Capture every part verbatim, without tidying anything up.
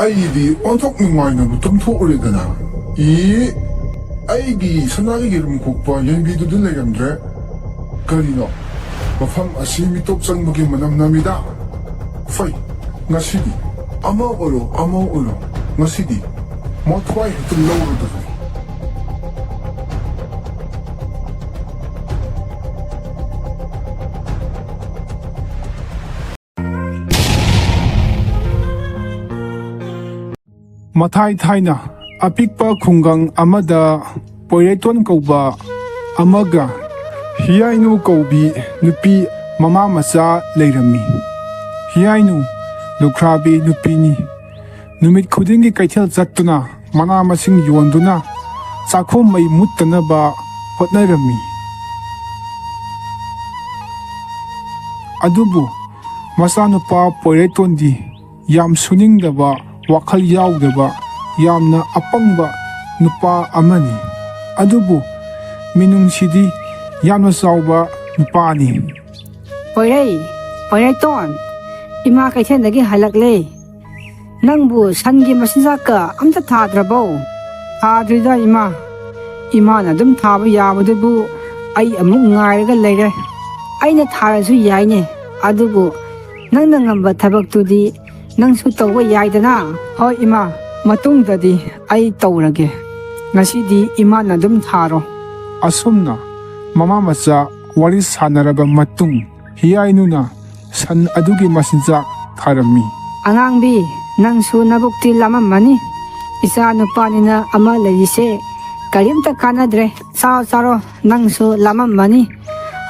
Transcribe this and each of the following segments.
ꯑꯩꯗꯤ ꯑꯣꯟꯊꯣꯛ ꯅꯨꯡꯉꯥꯏꯅꯕꯨ ꯇꯨꯝꯊꯣꯛꯎꯔꯦꯗꯅ꯫ ꯏ, ꯑꯩꯒꯤ ꯁꯅꯥꯒꯤ ꯌꯦꯔꯨꯝ ꯀꯣꯛꯄ ꯌꯦꯟꯕꯤꯗꯨꯗꯤ ꯂꯩꯔꯝꯗ꯭ꯔꯦ꯫ ꯀꯔꯤꯅꯣ? ꯃꯐꯝ ꯑꯁꯤ ꯃꯤꯇꯣꯞ ꯆꯪꯕꯒꯤ ꯃꯅꯝ ꯅꯝꯃꯤꯗ꯫ ꯐꯩ, ꯉꯁꯤꯗꯤ ꯑꯃ ꯑꯣꯏꯔꯣ, ꯑꯃ ꯑꯣꯏꯔꯣ, ꯉꯁꯤꯗꯤ ꯃꯊ꯭ꯋꯥꯏ ꯍꯦꯛꯇ ꯂꯧꯔꯗꯕꯅꯤ꯫ ꯃꯊꯥꯏ ꯊꯥꯏꯅ ꯑꯄꯤꯛꯄ ꯈꯨꯡꯒꯪ ꯑꯃꯗ ꯄꯣꯏꯔꯩꯇꯣꯟ ꯀꯧꯕ ꯑꯃꯒ ꯍꯤꯌꯥꯏꯅꯨ ꯀꯧꯕꯤ ꯅꯨꯄꯤ ꯃꯃꯥ ꯃꯆꯥ ꯂꯩꯔꯝꯃꯤ꯫ ꯍꯤꯌꯥꯏꯅꯨ ꯂꯨꯈ꯭ꯔꯥꯕꯤ ꯅꯨꯄꯤꯅꯤ꯫ ꯅꯨꯃꯤꯠ ꯈꯨꯗꯤꯡꯒꯤ ꯀꯩꯊꯦꯜ ꯆꯠꯇꯨꯅ ꯃꯅꯥ ꯃꯁꯤꯡ ꯌꯣꯟꯗꯨꯅ ꯆꯥꯛꯈꯨꯝ ꯃꯩ ꯃꯨꯠꯇꯅꯕ ꯍꯣꯠꯅꯔꯝꯃꯤ꯫ ꯑꯗꯨꯕꯨ ꯃꯆꯥꯅꯨꯄꯥ ꯄꯣꯏꯔꯩꯇꯣꯟꯗꯤ ꯌꯥꯝ ꯁꯨꯅꯤꯡꯗꯕ, ꯋꯥꯈꯜ ꯌꯥꯎꯗꯕ, ꯌꯥꯝꯅ ꯑꯄꯪꯕ ꯅꯨꯄꯥ ꯑꯃꯅꯤ꯫ ꯑꯗꯨꯕꯨ ꯃꯤꯅꯨꯡꯁꯤꯗꯤ ꯌꯥꯝꯅ ꯆꯥꯎꯕ ꯅꯨꯄꯥꯅꯤ꯫ "ꯄꯣꯏꯔꯩ, ꯄꯣꯏꯔꯩꯇꯣꯟ, ꯏꯃꯥ ꯀꯩꯊꯦꯜꯗꯒꯤ ꯍꯜꯂꯛꯂꯦ꯫ ꯅꯪꯕꯨ ꯁꯟꯒꯤ ꯃꯆꯤꯟꯖꯥꯛꯀ ꯑꯝꯇ ꯊꯥꯗ꯭ꯔꯕꯣ?" "ꯊꯥꯗ꯭ꯔꯤꯗ, ꯏꯃꯥ꯫ ꯏꯃꯥꯅ ꯑꯗꯨꯝ ꯊꯥꯕ ꯌꯥꯕꯗꯨꯕꯨ ꯑꯩ ꯑꯃꯨꯛ ꯉꯥꯏꯔꯒ ꯂꯩꯔꯦ꯫ ꯑꯩꯅ ꯊꯥꯔꯁꯨ ꯌꯥꯏꯅꯦ, ꯑꯗꯨꯕꯨ ꯅꯪꯅ ꯉꯝꯕ ꯊꯕꯛꯇꯨꯗꯤ ꯅꯪꯁꯨ ꯇꯧꯕ ꯌꯥꯏꯗꯅ?" "ꯍꯣꯏ ꯏꯃꯥ, ꯃꯇꯨꯡꯗꯗꯤ ꯑꯩ ꯇꯧꯔꯒꯦ꯫ ꯉꯁꯤꯗꯤ ꯏꯃꯥꯅ ꯑꯗꯨꯝ ꯊꯥꯔꯣ꯫" ꯑꯁꯨꯝꯅ ꯃꯃꯥ ꯃꯆꯥ ꯋꯥꯔꯤ ꯁꯥꯟꯅꯔꯕ ꯃꯇꯨꯡ, ꯍꯤꯌꯥꯏꯅꯨꯅ ꯁꯟ ꯑꯗꯨꯒꯤ ꯃꯆꯤꯟꯖꯥꯛ ꯊꯥꯔꯝꯃꯤ꯫ "ꯑꯉꯥꯡꯕꯤ, ꯅꯪꯁꯨ ꯅꯕꯨꯛꯇꯤ ꯂꯥꯝꯃꯝꯃꯅꯤ꯫ ꯏꯆꯥ ꯅꯨꯄꯥꯅꯤꯅ ꯑꯃ ꯂꯩꯔꯤꯁꯦ ꯀꯔꯤꯝꯇ ꯀꯥꯟꯅꯗ꯭ꯔꯦ꯫ ꯆꯥꯔꯣ, ꯆꯥꯔꯣ, ꯅꯪꯁꯨ ꯂꯥꯝꯃꯝꯃꯅꯤ꯫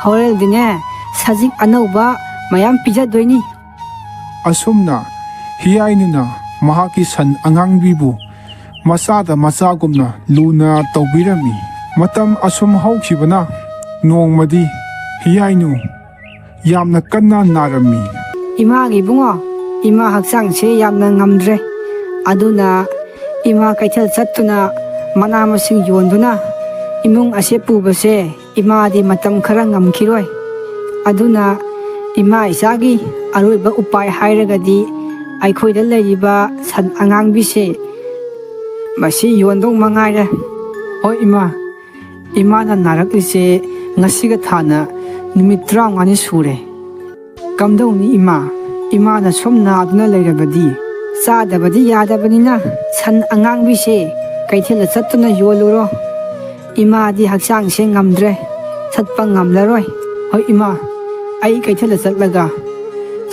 ꯍꯣꯔꯦꯟꯗꯤꯅꯦ, ꯁꯖꯤꯛ ꯑꯅꯧꯕ ꯃꯌꯥꯝ ꯄꯤꯖꯗꯣꯏꯅꯤ꯫" ꯑꯁꯨꯝꯅ ꯍꯤꯌꯥꯏꯅꯨꯅ ꯃꯍꯥꯛꯀꯤ ꯁꯟ ꯑꯉꯥꯡꯕꯤꯕꯨ ꯃꯆꯥꯗ ꯃꯆꯥꯒꯨꯝꯅ ꯂꯨꯅ ꯇꯧꯕꯤꯔꯝꯃꯤ꯫ ꯃꯇꯝ ꯑꯁꯨꯝ ꯍꯧꯈꯤꯕꯅ ꯅꯣꯡꯃꯗꯤ ꯍꯤꯌꯥꯏꯅꯨ ꯌꯥꯝꯅ ꯀꯟꯅ ꯅꯥꯔꯝꯃꯤ꯫ "ꯏꯃꯥꯒꯤ ꯏꯕꯨꯡꯉꯣ, ꯏꯃꯥ ꯍꯛꯆꯥꯡꯁꯦ ꯌꯥꯝꯅ ꯉꯝꯗ꯭ꯔꯦ꯫ ꯑꯗꯨꯅ ꯏꯃꯥ ꯀꯩꯊꯦꯜ ꯆꯠꯇꯨꯅ ꯃꯅꯥ ꯃꯁꯤꯡ ꯌꯣꯟꯗꯨꯅ ꯏꯃꯨꯡ ꯑꯁꯦ ꯄꯨꯕꯁꯦ ꯏꯃꯥꯗꯤ ꯃꯇꯝ ꯈꯔ ꯉꯝꯈꯤꯔꯣꯏ꯫ ꯑꯗꯨꯅ ꯏꯃꯥ ꯏꯆꯥꯒꯤ ꯑꯔꯣꯏꯕ ꯎꯄꯥꯏ ꯍꯥꯏꯔꯒꯗꯤ ꯑꯩꯈꯣꯏꯗ ꯂꯩꯔꯤꯕ ꯁꯟ ꯑꯉꯥꯡꯕꯤꯁꯦ ꯃꯁꯤ ꯌꯣꯟꯗꯧ ꯃꯉꯥꯏꯔꯦ꯫ ꯍꯣꯏ ꯏꯃꯥ, ꯏꯃꯥꯅ ꯅꯥꯔꯛꯂꯤꯁꯦ ꯉꯁꯤꯒ ꯊꯥꯅ ꯅꯨꯃꯤꯠ ꯇꯔꯥꯃꯉꯥꯅꯤ ꯁꯨꯔꯦ꯫ ꯀꯝꯗꯧꯅꯤ ꯏꯃꯥ? ꯏꯃꯥꯅ ꯁꯨꯝ ꯅꯥꯗꯨꯅ ꯂꯩꯔꯕꯗꯤ ꯆꯥꯗꯕꯗꯤ ꯌꯥꯗꯕꯅꯤꯅ ꯁꯟ ꯑꯉꯥꯡꯕꯤꯁꯦ ꯀꯩꯊꯦꯜꯗ ꯆꯠꯇꯨꯅ ꯌꯣꯜꯂꯨꯔꯣ꯫ ꯏꯃꯥꯗꯤ ꯍꯛꯆꯥꯡꯁꯦ ꯉꯝꯗ꯭ꯔꯦ, ꯆꯠꯄ ꯉꯝꯂꯔꯣꯏ꯫ ꯍꯣꯏ ꯏꯃꯥ, ꯑꯩ ꯀꯩꯊꯦꯜꯗ ꯆꯠꯂꯒ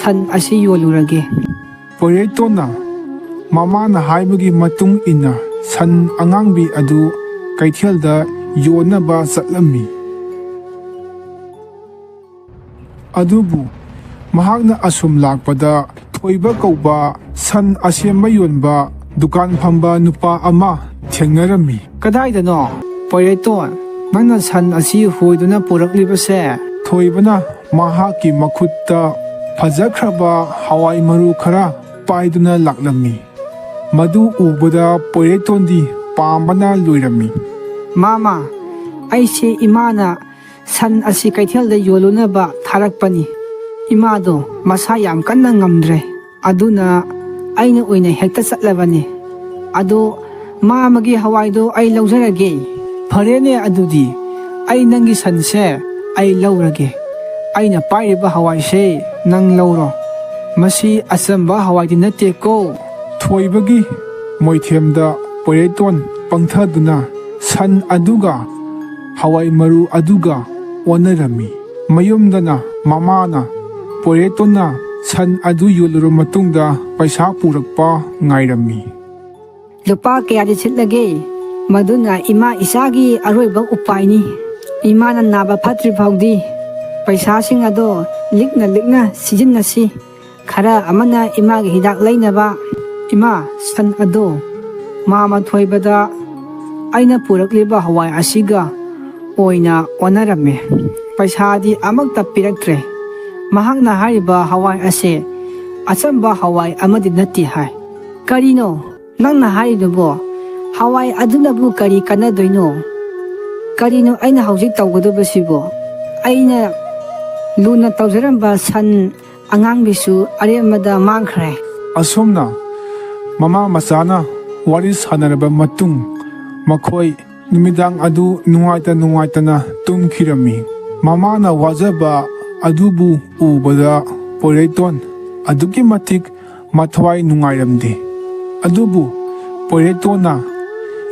ꯁꯟ ꯑꯁꯤ ꯌꯣꯜꯂꯨꯔꯒꯦ꯫ ꯄꯣꯏꯔꯩꯇꯣꯟꯅ ꯃꯃꯥꯅ ꯍꯥꯏꯕꯒꯤ ꯃꯇꯨꯡ ꯏꯟꯅ ꯁꯟ ꯑꯉꯥꯡꯕꯤ ꯑꯗꯨ ꯀꯩꯊꯦꯜꯗ ꯌꯣꯟꯅꯕ ꯆꯠꯂꯝꯃꯤ꯫ ꯑꯗꯨꯕꯨ ꯃꯍꯥꯛꯅ ꯑꯁꯨꯝ ꯂꯥꯛꯄꯗ ꯊꯣꯏꯕ ꯀꯧꯕ ꯁꯟ ꯑꯁꯦꯝꯕ ꯌꯣꯟꯕ ꯗꯨꯀꯥꯟ ꯐꯝꯕ ꯅꯨꯄꯥ ꯑꯃ ꯊꯦꯡꯅꯔꯝꯃꯤ꯫ "ꯀꯗꯥꯏꯗꯅꯣ, ꯄꯣꯏꯔꯩꯇꯣꯟ? ꯅꯪꯅ ꯁꯟ ꯑꯁꯤ ꯍꯣꯏꯗꯨꯅ ꯄꯨꯔꯛꯂꯤꯕꯁꯦ?" ꯊꯣꯏꯕꯅ ꯃꯍꯥꯛꯀꯤ ꯃꯈꯨꯠꯇ ꯐꯖꯈ꯭ꯔꯕ ꯍꯋꯥꯏ ꯃꯔꯨ ꯈꯔ ꯄꯥꯏꯗꯨꯅ ꯂꯥꯛꯂꯝꯃꯤ꯫ ꯃꯗꯨ ꯎꯕꯗ ꯄꯣꯏꯔꯩꯇꯣꯟꯗꯤ ꯄꯥꯝꯕꯅ ꯂꯣꯏꯔꯝꯃꯤ꯫ "ꯃꯥꯃ, ꯑꯩꯁꯦ ꯏꯃꯥꯅ ꯁꯟ ꯑꯁꯤ ꯀꯩꯊꯦꯜꯗ ꯌꯣꯜꯂꯨꯅꯕ ꯊꯥꯔꯛꯄꯅꯤ꯫ ꯏꯃꯥꯗꯣ ꯃꯁꯥ ꯌꯥꯝ ꯀꯟꯅ ꯉꯝꯗ꯭ꯔꯦ, ꯑꯗꯨꯅ ꯑꯩꯅ ꯑꯣꯏꯅ ꯍꯦꯛꯇ ꯆꯠꯂꯕꯅꯤ꯫ ꯑꯗꯣ ꯃꯥꯃꯒꯤ ꯍꯋꯥꯏꯗꯣ ꯑꯩ ꯂꯧꯖꯔꯒꯦ꯫" "ꯐꯔꯦꯅꯦ, ꯑꯗꯨꯗꯤ ꯑꯩ ꯅꯪꯒꯤ ꯁꯟꯁꯦ ꯑꯩ ꯂꯧꯔꯒꯦ꯫ ꯑꯩꯅ ꯄꯥꯏꯔꯤꯕ ꯍꯋꯥꯏꯁꯦ ꯅꯪ ꯂꯧꯔꯣ꯫ ꯃꯁꯤ ꯑꯆꯝꯕ ꯍꯋꯥꯏꯗꯤ ꯅꯠꯇꯦꯀꯣ꯫" ꯊꯣꯏꯕꯒꯤ ꯃꯣꯏꯊꯦꯝꯗ ꯄꯣꯏꯔꯩꯇꯣꯟ ꯄꯪꯊꯗꯨꯅ ꯁꯟ ꯑꯗꯨꯒ ꯍꯋꯥꯏ ꯃꯔꯨ ꯑꯗꯨꯒ ꯑꯣꯟꯅꯔꯝꯃꯤ꯫ ꯃꯌꯨꯝꯗꯅ ꯃꯃꯥꯅ ꯄꯣꯏꯔꯩꯇꯣꯟꯅ ꯁꯟ ꯑꯗꯨ ꯌꯣꯜꯂꯨꯔꯕ ꯃꯇꯨꯡꯗ ꯄꯩꯁꯥ ꯄꯨꯔꯛꯄ ꯉꯥꯏꯔꯝꯃꯤ꯫ "ꯂꯨꯄꯥ ꯀꯌꯥꯗꯤ ꯁꯤꯠꯂꯒꯦ? ꯃꯗꯨꯅ ꯏꯃꯥ ꯏꯆꯥꯒꯤ ꯑꯔꯣꯏꯕ ꯎꯄꯥꯏꯅꯤ꯫ ꯏꯃꯥꯅ ꯅꯥꯕ ꯐꯠꯇ꯭ꯔꯤ ꯐꯥꯎꯗꯤ ꯄꯩꯁꯥꯁꯤꯡ ꯑꯗꯣ ꯂꯤꯛꯅ ꯂꯤꯛꯅ ꯁꯤꯖꯤꯟꯅꯁꯤ꯫ ꯈꯔ ꯑꯃꯅ ꯏꯃꯥꯒꯤ ꯍꯤꯗꯥꯛ ꯂꯩꯅꯕ꯫" "ꯏꯃꯥ, ꯁꯟ ꯑꯗꯣ ꯃꯥꯃ ꯊꯣꯏꯕꯗ ꯑꯩꯅ ꯄꯨꯔꯛꯂꯤꯕ ꯍꯋꯥꯏ ꯑꯁꯤꯒ ꯑꯣꯏꯅ ꯑꯣꯟꯅꯔꯝꯃꯦ꯫ ꯄꯩꯁꯥꯗꯤ ꯑꯃꯠꯇ ꯄꯤꯔꯛꯇ꯭ꯔꯦ꯫ ꯃꯍꯥꯛꯅ ꯍꯥꯏꯔꯤꯕ ꯍꯋꯥꯏ ꯑꯁꯦ ꯑꯆꯝꯕ ꯍꯋꯥꯏ ꯑꯃꯗꯤ ꯅꯠꯇꯦ ꯍꯥꯏ꯫" "ꯀꯔꯤꯅꯣ ꯅꯪꯅ ꯍꯥꯏꯔꯤꯗꯨꯕꯣ? ꯍꯋꯥꯏ ꯑꯗꯨꯅꯕꯨ ꯀꯔꯤ ꯀꯥꯟꯅꯗꯣꯏꯅꯣ? ꯀꯔꯤꯅꯣ ꯑꯩꯅ ꯍꯧꯖꯤꯛ ꯇꯧꯒꯗꯕꯁꯤꯕꯣ? ꯑꯩꯅ ꯂꯨꯅ ꯇꯧꯖꯔꯝꯕ ꯁꯟ ꯑꯉꯥꯡꯕꯤꯁꯨ ꯑꯔꯦꯝꯕꯗ ꯃꯥꯡꯈ꯭ꯔꯦ꯫ ꯑꯁꯨꯝꯅ ꯃꯃꯥ ꯃꯆꯥꯅ ꯋꯥꯔꯤ ꯁꯥꯟꯅꯔꯕ ꯃꯇꯨꯡ, ꯃꯈꯣꯏ ꯅꯨꯃꯤꯗꯥꯡ ꯑꯗꯨ ꯅꯨꯡꯉꯥꯏꯇ ꯅꯨꯡꯉꯥꯏꯇꯅ ꯇꯨꯝꯈꯤꯔꯝꯃꯤ꯫ ꯃꯃꯥꯅ ꯋꯥꯖꯕ ꯑꯗꯨꯕꯨ ꯎꯕꯗ ꯄꯣꯏꯔꯩꯇꯣꯟ ꯑꯗꯨꯛꯀꯤ ꯃꯇꯤꯛ ꯃꯊ꯭ꯋꯥꯏ ꯅꯨꯡꯉꯥꯏꯔꯝꯗꯦ꯫ ꯑꯗꯨꯕꯨ ꯄꯣꯏꯔꯩꯇꯣꯟꯅ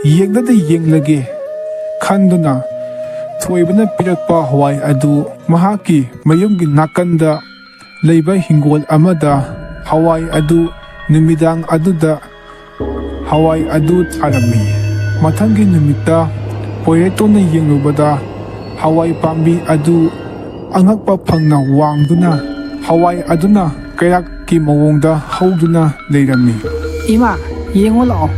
"ꯌꯦꯡꯗꯗꯤ ꯌꯦꯡꯂꯒꯦ" ꯈꯟꯗꯨꯅ ꯊꯣꯏꯕꯅ ꯄꯤꯔꯛꯄ ꯍꯋꯥꯏ ꯑꯗꯨ ꯃꯍꯥꯛꯀꯤ ꯃꯌꯨꯝꯒꯤ ꯅꯥꯀꯟꯗ ꯂꯩꯕ ꯍꯤꯡꯒꯣꯜ ꯑꯃꯗ ꯍꯋꯥꯏ ꯑꯗꯨ ꯅꯨꯃꯤꯗꯥꯡ ꯑꯗꯨꯗ ꯍꯋꯥꯏ ꯑꯗꯨ ꯊꯥꯔꯝꯃꯤ꯫ ꯃꯊꯪꯒꯤ ꯅꯨꯃꯤꯠꯇ ꯄꯣꯏꯔꯩꯇꯣꯟꯅ ꯌꯦꯡꯂꯨꯕꯗ ꯍꯋꯥꯏ ꯄꯥꯝꯕꯤ ꯑꯗꯨ ꯑꯉꯛꯄ ꯐꯪꯅ ꯋꯥꯡꯗꯨꯅ ꯍꯋꯥꯏ ꯑꯗꯨꯅ ꯀꯩꯔꯥꯛꯀꯤ ꯃꯑꯣꯡꯗ ꯍꯧꯗꯨꯅ ꯂꯩꯔꯝꯃꯤ꯫ "ꯏꯃꯥ, ꯌꯦꯡꯉꯨ ꯂꯥꯛꯑꯣ꯫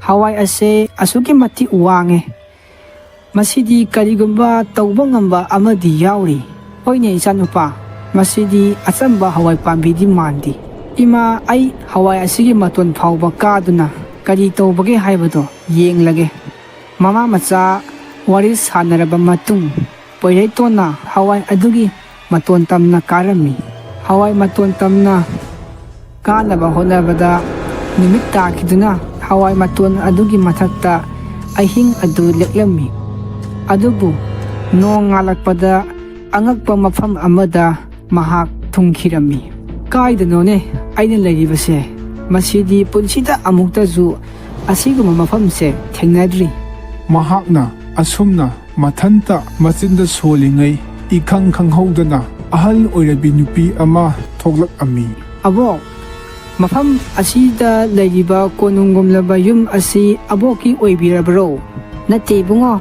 ꯍꯋꯥꯏ ꯑꯁꯦ ꯑꯁꯨꯛꯀꯤ ꯃꯇꯤꯛ ꯋꯥꯡꯉꯦ꯫ ꯃꯁꯤꯗꯤ ꯀꯔꯤꯒꯨꯝꯕ ꯇꯧꯕ ꯉꯝꯕ ꯑꯃꯗꯤ ꯌꯥꯎꯔꯤ꯫ ꯍꯣꯏꯅꯦ ꯏꯆꯥꯅꯨꯄꯥ, ꯃꯁꯤꯗꯤ ꯑꯆꯝꯕ ꯍꯋꯥꯏ ꯄꯥꯝꯕꯤꯗꯤ ꯃꯥꯟꯗꯦ꯫ ꯏꯃꯥ, ꯑꯩ ꯍꯋꯥꯏ ꯑꯁꯤꯒꯤ ꯃꯇꯣꯟ ꯐꯥꯎꯕ ꯀꯥꯗꯨꯅ ꯀꯔꯤ ꯇꯧꯕꯒꯦ ꯍꯥꯏꯕꯗꯣ ꯌꯦꯡꯂꯒꯦ꯫" ꯃꯃꯥ ꯃꯆꯥ ꯋꯥꯔꯤ ꯁꯥꯟꯅꯔꯕ ꯃꯇꯨꯡ, ꯄꯣꯏꯔꯩꯇꯣꯟꯅ ꯍꯋꯥꯏ ꯑꯗꯨꯒꯤ ꯃꯇꯣꯟ ꯇꯝꯅ ꯀꯥꯔꯝꯃꯤ꯫ ꯍꯋꯥꯏ ꯃꯇꯣꯟ ꯇꯝꯅ ꯀꯥꯅꯕ ꯍꯣꯠꯅꯕꯗ ꯅꯨꯃꯤꯠ ꯇꯥꯈꯤꯗꯨꯅ ꯍꯋꯥꯏ ꯃꯇꯣꯟ ꯑꯗꯨꯒꯤ ꯃꯊꯛꯇ ꯑꯍꯤꯡ ꯑꯗꯨ ꯂꯦꯛꯂꯝꯃꯤ꯫ ꯑꯗꯨꯕꯨ ꯅꯣꯡ ꯉꯥꯜꯂꯛꯄꯗ ꯑꯉꯛꯄ ꯃꯐꯝ ꯑꯃꯗ ꯃꯍꯥꯛ ꯊꯨꯡꯈꯤꯔꯝꯃꯤ꯫ "ꯀꯥꯏꯗꯅꯣꯅꯦ ꯑꯩꯅ ꯂꯩꯔꯤꯕꯁꯦ? ꯃꯁꯤꯗꯤ ꯄꯨꯟꯁꯤꯗ ꯑꯃꯨꯛꯇꯁꯨ ꯑꯁꯤꯒꯨꯝꯕ ꯃꯐꯝꯁꯦ ꯊꯦꯡꯅꯗ꯭ꯔꯤ꯫" ꯃꯍꯥꯛꯅ ꯑꯁꯨꯝꯅ ꯃꯊꯟꯇ ꯃꯆꯤꯟꯗ ꯁꯣꯜꯂꯤꯉꯩ, ꯏꯈꯪ ꯈꯪꯍꯧꯗꯅ ꯑꯍꯜ ꯑꯣꯏꯔꯕꯤ ꯅꯨꯄꯤ ꯑꯃ ꯊꯣꯛꯂꯛꯑꯝꯃꯤ꯫ "ꯑꯕꯣꯛ, ꯃꯐꯝ ꯑꯁꯤꯗ ꯂꯩꯔꯤꯕ ꯀꯣꯅꯨꯡꯒꯨꯝꯂꯕ ꯌꯨꯝ ꯑꯁꯤ ꯑꯕꯣꯛꯀꯤ ꯑꯣꯏꯕꯤꯔꯕ꯭ꯔꯣ?" "ꯅꯠꯇꯦ ꯏꯕꯨꯡꯉꯣ,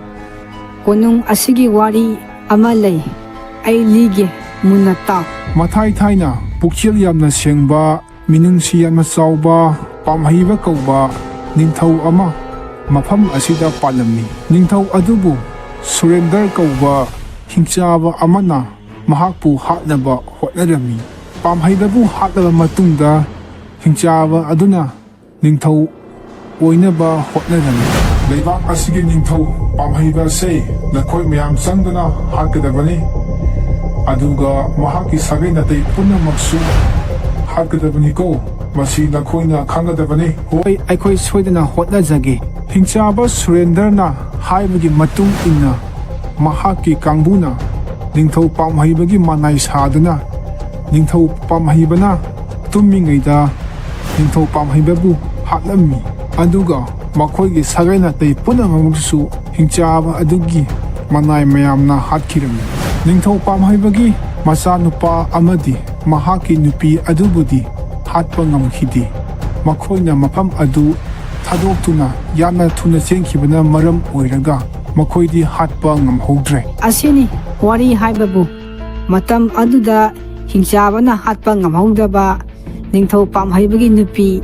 ꯀꯣꯅꯨꯡ ꯑꯁꯤꯒꯤ ꯋꯥꯔꯤ ꯑꯃ ꯂꯩ, ꯑꯩ ꯂꯤꯒꯦ, ꯃꯨꯟꯅ ꯇꯥꯎ꯫" ꯃꯊꯥꯏ ꯊꯥꯏꯅ ꯄꯨꯛꯆꯦꯜ ꯌꯥꯝꯅ ꯁꯦꯡꯕ, ꯃꯤꯅꯨꯡꯁꯤ ꯌꯥꯝꯅ ꯆꯥꯎꯕ ꯄꯥꯝꯍꯩꯕ ꯀꯧꯕ ꯅꯤꯡꯊꯧ ꯑꯃ ꯃꯐꯝ ꯑꯁꯤꯗ ꯄꯥꯜꯂꯝꯃꯤ꯫ ꯅꯤꯡꯊꯧ ꯑꯗꯨꯕꯨ ꯁꯨꯔꯦꯟꯗꯔ ꯀꯧꯕ ꯍꯤꯡꯆꯥꯕ ꯑꯃꯅ ꯃꯍꯥꯛꯄꯨ ꯍꯥꯠꯅꯕ ꯍꯣꯠꯅꯔꯝꯃꯤ꯫ ꯄꯥꯝꯍꯩꯕꯕꯨ ꯍꯥꯠꯂꯕ ꯃꯇꯨꯡꯗ, ꯍꯤꯡꯆꯥꯕ ꯑꯗꯨꯅ ꯅꯤꯡꯊꯧ ꯑꯣꯏꯅꯕ ꯍꯣꯠꯅꯔꯝꯃꯤ꯫ "ꯂꯩꯕꯥꯛ ꯑꯁꯤꯒꯤ ꯅꯤꯡꯊꯧ ꯄꯥꯝꯍꯩꯕ ꯑꯁꯦ ꯅꯈꯣꯏ ꯃꯌꯥꯝ ꯆꯪꯗꯨꯅ ꯍꯥꯠꯀꯗꯕꯅꯤ, ꯑꯗꯨꯒ ꯃꯍꯥꯛꯀꯤ ꯁꯥꯒꯩ ꯅꯥꯇꯩ ꯄꯨꯝꯅꯃꯛꯁꯨ ꯍꯥꯠꯀꯗꯕꯅꯤꯀꯣ" ꯃꯁꯤ ꯅꯈꯣꯏꯅ ꯈꯪꯒꯗꯕꯅꯤ꯫ ꯍꯣꯏ, ꯑꯩꯈꯣꯏ ꯁꯣꯏꯗꯅ ꯍꯣꯠꯅꯖꯒꯦ꯫ ꯍꯤꯡꯆꯥꯕ ꯁꯨꯔꯦꯟꯗ꯭ꯔꯅ ꯍꯥꯏꯕꯒꯤ ꯃꯇꯨꯡ ꯏꯟꯅ ꯃꯍꯥꯛꯀꯤ ꯀꯥꯡꯕꯨꯅ ꯅꯤꯡꯊꯧ ꯄꯥꯝꯍꯩꯕꯒꯤ ꯃꯅꯥꯏ ꯁꯥꯗꯨꯅ ꯅꯤꯡꯊꯧ ꯄꯥꯝꯍꯩꯕꯅ ꯇꯨꯝꯃꯤꯉꯩꯗ ꯅꯤꯡꯊꯧ ꯄꯥꯝꯍꯩꯕꯕꯨ ꯍꯥꯠꯂꯝꯃꯤ꯫ ꯑꯗꯨꯒ ꯃꯈꯣꯏꯒꯤ ꯁꯥꯒꯩ ꯅꯥꯇꯩ ꯄꯨꯝꯅꯃꯛꯁꯨ ꯍꯤꯡꯆꯥꯕ ꯑꯗꯨꯒꯤ ꯃꯅꯥꯏ ꯃꯌꯥꯝꯅ ꯍꯥꯠꯈꯤꯔꯝꯃꯤ꯫ ꯅꯤꯡꯊꯧ ꯄꯥꯝꯍꯩꯕꯒꯤ ꯃꯆꯥꯅꯨꯄꯥ ꯑꯃꯗꯤ ꯃꯍꯥꯛꯀꯤ ꯅꯨꯄꯤ ꯑꯗꯨꯕꯨꯗꯤ ꯍꯥꯠꯄ ꯉꯝꯈꯤꯗꯦ꯫ ꯃꯈꯣꯏꯅ ꯃꯐꯝ ꯑꯗꯨ ꯊꯥꯗꯣꯛꯇꯨꯅ ꯌꯥꯝꯅ ꯊꯨꯅ ꯆꯦꯟꯈꯤꯕꯅ ꯃꯔꯝ ꯑꯣꯏꯔꯒ ꯃꯈꯣꯏꯗꯤ ꯍꯥꯠꯄ ꯉꯝꯍꯧꯗ꯭ꯔꯦ꯫ ꯑꯁꯤꯅꯤ ꯋꯥꯔꯤ ꯍꯥꯏꯕꯕꯨ꯫ ꯃꯇꯝ ꯑꯗꯨꯗ ꯍꯤꯡꯆꯥꯕꯅ ꯍꯥꯠꯄ ꯉꯝꯍꯧꯗꯕ ꯅꯤꯡꯊꯧ ꯄꯥꯝꯍꯩꯕꯒꯤ ꯅꯨꯄꯤ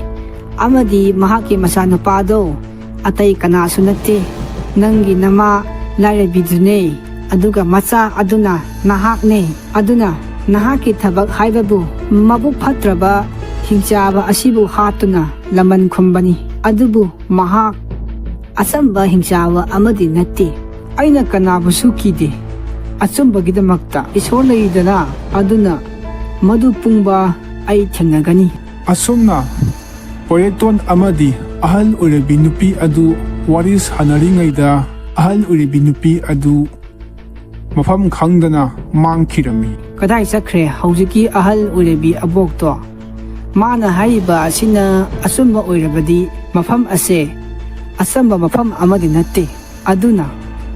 ꯑꯃꯗꯤ ꯃꯍꯥꯛꯀꯤ ꯃꯆꯥꯅꯨꯄꯥꯗꯣ ꯑꯇꯩ ꯀꯅꯥꯁꯨ ꯅꯠꯇꯦ, ꯅꯪꯒꯤ ꯅꯃꯥ ꯂꯥꯏꯔꯕꯤꯗꯨꯅꯦ, ꯑꯗꯨꯒ ꯃꯆꯥ ꯑꯗꯨꯅ ꯅꯍꯥꯛꯅꯦ꯫ ꯑꯗꯨꯅ ꯅꯍꯥꯛꯀꯤ ꯊꯕꯛ ꯍꯥꯏꯕꯕꯨ ꯃꯕꯨꯛ ꯐꯠꯇ꯭ꯔꯕ ꯍꯤꯡꯆꯥꯕ ꯑꯁꯤꯕꯨ ꯍꯥꯠꯇꯨꯅ ꯂꯃꯟ ꯈꯨꯝꯕꯅꯤ꯫ ꯑꯗꯨꯕꯨ ꯃꯍꯥꯛ ꯑꯆꯝꯕ ꯍꯤꯡꯆꯥꯕ ꯑꯃꯗꯤ ꯅꯠꯇꯦ꯫ ꯑꯩꯅ ꯀꯅꯥꯕꯨꯁꯨ ꯀꯤꯗꯦ꯫ ꯑꯆꯨꯝꯕꯒꯤꯗꯃꯛꯇ ꯏꯁꯣꯔ ꯂꯩꯔꯤꯗꯅ, ꯑꯗꯨꯅ ꯃꯗꯨ ꯄꯨꯡꯕ ꯑꯩ ꯊꯦꯡꯅꯒꯅꯤ꯫ ꯑꯁꯨꯝꯅ ꯄꯣꯏꯔꯩꯇꯣꯟ ꯑꯃꯗꯤ ꯑꯍꯜ ꯑꯣꯏꯔꯕꯤ ꯅꯨꯄꯤ ꯑꯗꯨ ꯋꯥꯔꯤ ꯁꯥꯟꯅꯔꯤꯉꯩꯗ ꯑꯍꯜ ꯑꯣꯏꯔꯕꯤ ꯅꯨꯄꯤ ꯑꯗꯨ ꯃꯐꯝ ꯈꯪꯗꯅ ꯃꯥꯡꯈꯤꯔꯝꯃꯤ꯫ ꯀꯗꯥꯏ ꯆꯠꯈ꯭ꯔꯦ ꯍꯧꯖꯤꯛꯀꯤ ꯑꯍꯜ ꯑꯣꯏꯔꯕꯤ ꯑꯕꯣꯛꯇꯣ? ꯃꯥꯅ ꯍꯥꯏꯔꯤꯕ ꯑꯁꯤꯅ ꯑꯆꯨꯝꯕ ꯑꯣꯏꯔꯕꯗꯤ ꯃꯐꯝ ꯑꯁꯦ ꯑꯆꯝꯕ ꯃꯐꯝ ꯑꯃꯗꯤ ꯅꯠꯇꯦ꯫ ꯑꯗꯨꯅ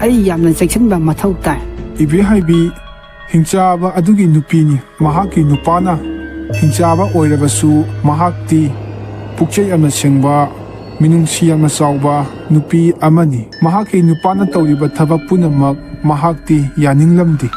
ꯑꯩ ꯌꯥꯝꯅ ꯆꯦꯛꯁꯤꯟꯕ ꯃꯊꯧ ꯇꯥꯏ꯫ ꯏꯕꯦꯍꯥꯏꯕꯤ ꯍꯤꯡꯆꯥꯕ ꯑꯗꯨꯒꯤ ꯅꯨꯄꯤꯅꯤ꯫ ꯃꯍꯥꯛꯀꯤ ꯅꯨꯄꯥꯅ ꯍꯤꯡꯆꯥꯕ ꯑꯣꯏꯔꯕꯁꯨ ꯃꯍꯥꯛꯇꯤ ꯄꯨꯛꯆꯦꯜ ꯌꯥꯝꯅ ꯁꯦꯡꯕ, ꯃꯤꯅꯨꯡꯁꯤ ꯌꯥꯝꯅ ꯆꯥꯎꯕ ꯅꯨꯄꯤ ꯑꯃꯅꯤ꯫ ꯃꯍꯥꯛꯀꯤ ꯅꯨꯄꯥꯅ ꯇꯧꯔꯤꯕ ꯊꯕꯛ ꯄꯨꯝꯅꯃꯛ ꯃꯍꯥꯛꯇꯤ ꯌꯥꯅꯤꯡꯂꯝꯗꯦ꯫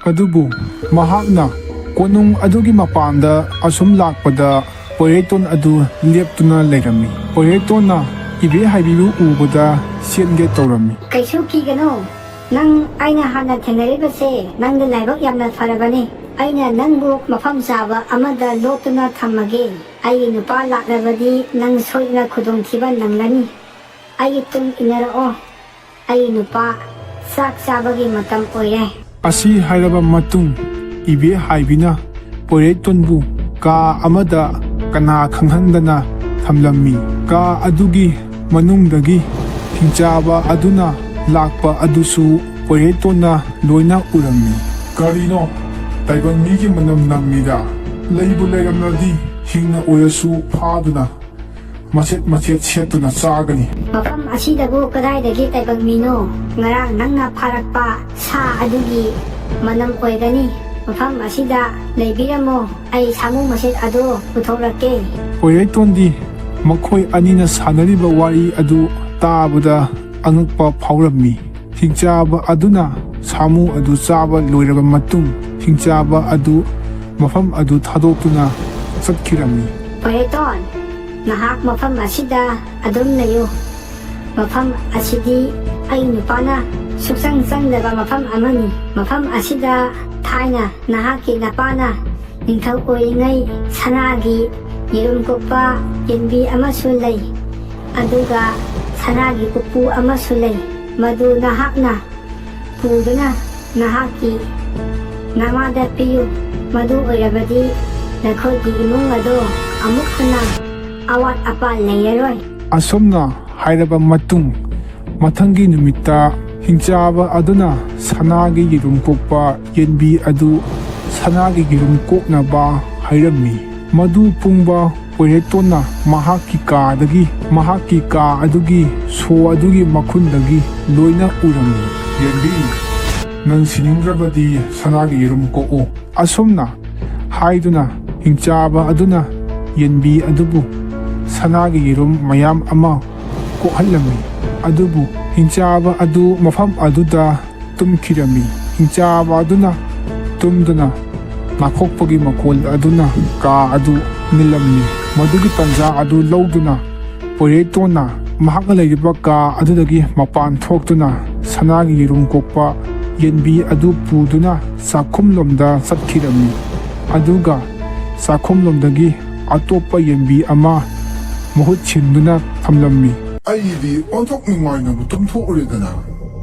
ꯑꯗꯨꯕꯨ ꯃꯍꯥꯛꯅ ꯀꯣꯅꯨꯡ ꯑꯗꯨꯒꯤ ꯃꯄꯥꯟꯗ ꯑꯁꯨꯝ ꯂꯥꯛꯄꯗ ꯄꯣꯏꯔꯩꯇꯣꯟ ꯑꯗꯨ ꯂꯦꯞꯇꯨꯅ ꯂꯩꯔꯝꯃꯤ꯫ ꯄꯣꯏꯔꯩꯇꯣꯟꯅ ꯏꯕꯦꯍꯥꯏꯕꯤꯕꯨ ꯎꯕꯗ ꯆꯦꯟꯒꯦ ꯇꯧꯔꯝꯃꯤ꯫ ꯀꯩꯁꯨ ꯀꯤꯒꯅꯨ꯫ ꯅꯪ ꯑꯩꯅ ꯍꯥꯟꯅ ꯊꯦꯡꯅꯔꯤꯕꯁꯦ ꯅꯪꯗꯤ ꯂꯥꯏꯕꯛ ꯌꯥꯝꯅ ꯐꯔꯕꯅꯤ꯫ ꯑꯩꯅ ꯅꯪꯕꯨ ꯃꯐꯝ ꯆꯥꯕ ꯑꯃꯗ ꯂꯣꯠꯇꯨꯅ ꯊꯝꯃꯒꯦ꯫ ꯑꯩꯒꯤ ꯅꯨꯄꯥ ꯂꯥꯛꯂꯕꯗꯤ ꯅꯪ ꯁꯣꯏꯗꯅ ꯈꯨꯗꯣꯡꯊꯤꯕ ꯅꯪꯂꯅꯤ꯫ ꯑꯩꯒꯤ ꯇꯨꯡ ꯏꯟꯅꯔꯛꯑꯣ꯫ ꯑꯩꯒꯤ ꯅꯨꯄꯥ, ꯆꯥꯛ ꯆꯥꯕꯒꯤ ꯃꯇꯝ ꯑꯣꯏꯔꯦ꯫ ꯑꯁꯤ ꯍꯥꯏꯔꯕ ꯃꯇꯨꯡ ꯏꯕꯦꯍꯥꯏꯕꯤꯅ ꯄꯣꯏꯔꯩꯇꯣꯟꯕꯨ ꯀꯥ ꯑꯃꯗ ꯀꯅꯥ ꯈꯪꯍꯟꯗꯅ ꯊꯝꯂꯝꯃꯤ꯫ ꯀꯥ ꯑꯗꯨꯒꯤ ꯃꯅꯨꯡꯗꯒꯤ ꯍꯤꯡꯆꯥꯕ ꯑꯗꯨꯅ ꯂꯥꯛꯄ ꯑꯗꯨꯁꯨ ꯄꯣꯏꯔꯩꯇꯣꯟꯅ ꯂꯣꯏꯅ ꯎꯔꯝꯃꯤ꯫ "ꯀꯔꯤꯅꯣ? ꯇꯥꯏꯕꯪ ꯃꯤꯒꯤ ꯃꯅꯝ ꯅꯝꯃꯤꯗ꯫ ꯂꯩꯕꯨ ꯂꯩꯔꯝꯂꯗꯤ ꯍꯤꯡꯅ ꯑꯣꯏꯔꯁꯨ ꯐꯥꯗꯨꯅ ꯃꯆꯦꯠ ꯃꯆꯦꯠ ꯁꯦꯠꯇꯨꯅ ꯆꯥꯒꯅꯤ꯫" "ꯃꯐꯝ ꯑꯁꯤꯗꯕꯨ ꯀꯗꯥꯏꯗꯒꯤ ꯇꯥꯏꯕꯪ ꯃꯤꯅꯣ? ꯉꯔꯥꯡ ꯅꯪꯅ ꯐꯥꯔꯛꯄ ꯁꯥ ꯑꯗꯨꯒꯤ ꯃꯅꯝ ꯑꯣꯏꯒꯅꯤ꯫ ꯃꯐꯝ ꯑꯁꯤꯗ ꯂꯩꯕꯤꯔꯝꯃꯣ, ꯑꯩ ꯁꯥꯃꯨ ꯃꯆꯦꯠ ꯑꯗꯨ ꯄꯨꯊꯣꯛꯂꯛꯀꯦ꯫" ꯄꯣꯏꯔꯩꯇꯣꯟꯗꯤ ꯃꯈꯣꯏ ꯑꯅꯤꯅ ꯁꯥꯟꯅꯔꯤꯕ ꯋꯥꯔꯤ ꯑꯗꯨ ꯇꯥꯕꯗ ꯑꯉꯛꯄ ꯐꯥꯎꯔꯝꯃꯤ꯫ ꯍꯤꯡꯆꯥꯕ ꯑꯗꯨꯅ ꯁꯥꯃꯨ ꯑꯗꯨ ꯆꯥꯕ ꯂꯣꯏꯔꯕ ꯃꯇꯨꯡ, ꯍꯤꯡꯆꯥꯕ ꯑꯗꯨ ꯃꯐꯝ ꯑꯗꯨ ꯊꯥꯗꯣꯛꯇꯨꯅ ꯆꯠꯈꯤꯔꯝꯃꯤ꯫ "ꯄꯣꯏꯔꯩꯇꯣꯟ, ꯅꯍꯥꯛ ꯃꯐꯝ ꯑꯁꯤꯗ ꯑꯗꯨꯝ ꯂꯩꯌꯨ꯫ ꯃꯐꯝ ꯑꯁꯤꯗꯤ ꯑꯩ ꯅꯨꯄꯥꯅ ꯁꯨꯛꯆꯪ ꯆꯪꯗꯕ ꯃꯐꯝ ꯑꯃꯅꯤ꯫ ꯃꯐꯝ ꯑꯁꯤꯗ ꯊꯥꯏꯅ ꯅꯍꯥꯛꯀꯤ ꯅꯄꯥꯅ ꯅꯤꯡꯊꯧ ꯑꯣꯏꯔꯤꯉꯩ ꯁꯅꯥꯒꯤ ꯌꯦꯔꯨꯝ ꯀꯣꯛꯄ ꯌꯦꯟꯕꯤ ꯑꯃꯁꯨ ꯂꯩ, ꯑꯗꯨꯒ ꯁꯅꯥꯒꯤ ꯎꯄꯨ ꯑꯃꯁꯨ ꯂꯩ꯫ ꯃꯗꯨ ꯅꯍꯥꯛꯅ ꯄꯨꯗꯨꯅ ꯅꯍꯥꯛꯀꯤ ꯅꯃꯥꯗ ꯄꯤꯌꯨ꯫ ꯃꯗꯨ ꯑꯣꯏꯔꯕꯗꯤ ꯅꯈꯣꯏꯒꯤ ꯏꯃꯨꯡ ꯑꯗꯣ ꯑꯃꯨꯛ ꯍꯟꯅ ꯑꯋꯥꯠ ꯑꯄꯥ ꯂꯩꯔꯔꯣꯏ꯫" ꯑꯁꯨꯝꯅ ꯍꯥꯏꯔꯕ ꯃꯇꯨꯡ, ꯃꯊꯪꯒꯤ ꯅꯨꯃꯤꯠꯇ ꯍꯤꯡꯆꯥꯕ ꯑꯗꯨꯅ ꯁꯅꯥꯒꯤ ꯌꯦꯔꯨꯝ ꯀꯣꯛꯄ ꯌꯦꯟꯕꯤ ꯑꯗꯨ ꯁꯅꯥꯒꯤ ꯌꯦꯔꯨꯝ ꯀꯣꯛꯅꯕ ꯍꯥꯏꯔꯝꯃꯤ꯫ ꯃꯗꯨ ꯄꯨꯡꯕ ꯄꯣꯏꯔꯩꯇꯣꯟꯅ ꯃꯍꯥꯛꯀꯤ ꯀꯥꯗꯒꯤ, ꯃꯍꯥꯛꯀꯤ ꯀꯥ ꯑꯗꯨꯒꯤ ꯁꯣ ꯑꯗꯨꯒꯤ ꯃꯈꯨꯟꯗꯒꯤ ꯂꯣꯏꯅ ꯎꯔꯝꯃꯤ꯫ "ꯌꯦꯟꯕꯤ, ꯅꯪ ꯁꯤꯅꯤꯡꯗ꯭ꯔꯕꯗꯤ ꯁꯅꯥꯒꯤ ꯌꯦꯔꯨꯝ ꯀꯣꯛꯎ꯫" ꯑꯁꯨꯝꯅ ꯍꯥꯏꯗꯨꯅ ꯍꯤꯡꯆꯥꯕ ꯑꯗꯨꯅ ꯌꯦꯟꯕꯤ ꯑꯗꯨꯕꯨ ꯁꯅꯥꯒꯤ ꯌꯦꯔꯨꯝ ꯃꯌꯥꯝ ꯑꯃ ꯀꯣꯛꯍꯜꯂꯝꯃꯤ꯫ ꯑꯗꯨꯕꯨ ꯍꯤꯡꯆꯥꯕ ꯑꯗꯨ ꯃꯐꯝ ꯑꯗꯨꯗ ꯇꯨꯝꯈꯤꯔꯝꯃꯤ꯫ ꯍꯤꯡꯆꯥꯕ ꯑꯗꯨꯅ ꯇꯨꯝꯗꯨꯅ ꯅꯥꯈꯣꯛꯄꯒꯤ ꯃꯈꯣꯜ ꯑꯗꯨꯅ ꯀꯥ ꯑꯗꯨ ꯅꯤꯜꯂꯝꯃꯤ꯫ ꯃꯗꯨꯒꯤ ꯇꯟꯖꯥ ꯑꯗꯨ ꯂꯧꯗꯨꯅ ꯄꯣꯏꯔꯩꯇꯣꯟꯅ ꯃꯍꯥꯛꯅ ꯂꯩꯔꯤꯕ ꯀꯥ ꯑꯗꯨꯗꯒꯤ ꯃꯄꯥꯟ ꯊꯣꯛꯇꯨꯅ ꯁꯅꯥꯒꯤ ꯌꯦꯔꯨꯝ ꯀꯣꯛꯄ ꯌꯦꯟꯕꯤ ꯑꯗꯨ ꯄꯨꯗꯨꯅ ꯆꯥꯛꯈꯨꯝꯂꯣꯝꯗ ꯆꯠꯈꯤꯔꯝꯃꯤ꯫ ꯑꯗꯨꯒ ꯆꯥꯛꯈꯨꯝꯂꯣꯝꯗꯒꯤ ꯑꯇꯣꯞꯄ ꯌꯦꯟꯕꯤ ꯑꯃ ꯃꯍꯨꯠ ꯁꯤꯟꯗꯨꯅ ꯊꯝꯂꯝꯃꯤ꯫ "ꯑꯩꯗꯤ ꯑꯣꯟꯊꯣꯛ ꯅꯨꯡꯉꯥꯏꯅꯕꯨ ꯇꯨꯝꯊꯣꯛꯎꯔꯦꯗꯅ꯫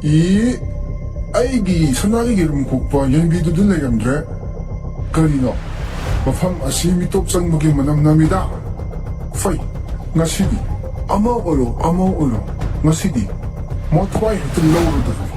ꯏ, ꯑꯩꯒꯤ ꯁꯅꯥꯒꯤ ꯌꯦꯔꯨꯝ ꯀꯣꯛꯄ ꯌꯦꯟꯕꯤꯗꯨꯗꯤ ꯂꯩꯔꯝꯗ꯭ꯔꯦ꯫ ꯀꯔꯤꯅꯣ? ꯃꯐꯝ ꯑꯁꯤ ꯃꯤꯇꯣꯞ ꯆꯪꯕꯒꯤ ꯃꯅꯝ ꯅꯝꯃꯤꯗ꯫ ꯐꯩ, ꯉꯁꯤꯗꯤ ꯑꯃ ꯑꯣꯏꯔꯣ ꯑꯃ ꯑꯣꯏꯔꯣ, ꯉꯁꯤꯗꯤ ꯃꯊ꯭ꯋꯥꯏ ꯍꯦꯛꯇ ꯂꯧꯔꯗꯕꯅꯤ꯫